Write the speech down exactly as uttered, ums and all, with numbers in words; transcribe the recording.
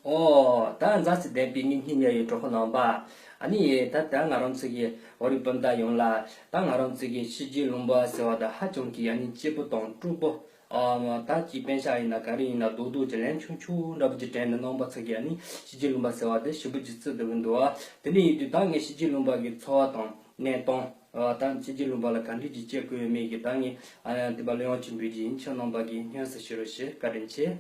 ཨོ། ད་མཛའ་བརྩེ་ལྡན་པའི་ངའི་སྙིང་ཉེ་བའི་གྲོགས་པོ་རྣམ་པ། ཨ་ནི་ད་ད་ང་རང་ཚོ་གི་བོད་རིགས་སྤུན་ཟླ་ཡོངས་ལ། ད་ང་རང་ཚོ་གི་ཕྱི་རྒྱལ་ལུང་པ་ཟེར་བ་ད་ཧ་ཅང་གི་ཨ་ནི་སྐྱིད་པོ་དང་སྤྲོ་པོ། ཨ་མ་ད་ཅིག་པེ་ཤག་ཡིན་ན་ག་རེ་ཡིན་ན་རྡོག་རྡོག་གི་ལན་ཆུང་ཆུང་འདྲ་པོ་ཅིག་དྲན་ནས། རྣམ་པ་ཚོ་གི་ཨ་ནི་ཕྱི་རྒྱལ་ལུང་པ་ཟེར་བ་དེ་ཞེ་པོ་ཅིག་བརྩི་འདོད་ཀྱི་འདུག་ཨ། དེ་འདྲ་ཡིན་དུས་ད་ངས་ཕྱི་རྒྱལ་ལུང་པ་གི་འཚོ་བ་དང་གནས་སྟངས། ཨ་ད་ཕྱི་རྒྱལ་ལུང་པ་ལ་ག་འདྲ་ཅིག་སྐྱེལ་དགོས་ཡོད་མེད་ཀྱི་ད་ངས་ཨ་དེ་པར་གླེང་བ་ཅིག་འབུལ་གྱི་ཡིན། ཁྱེད་རྣམ་པ་གིས་སྙན་སེང་ཞུ་རོགས་ཞེས་བཀའ་དྲིན་ཆེ།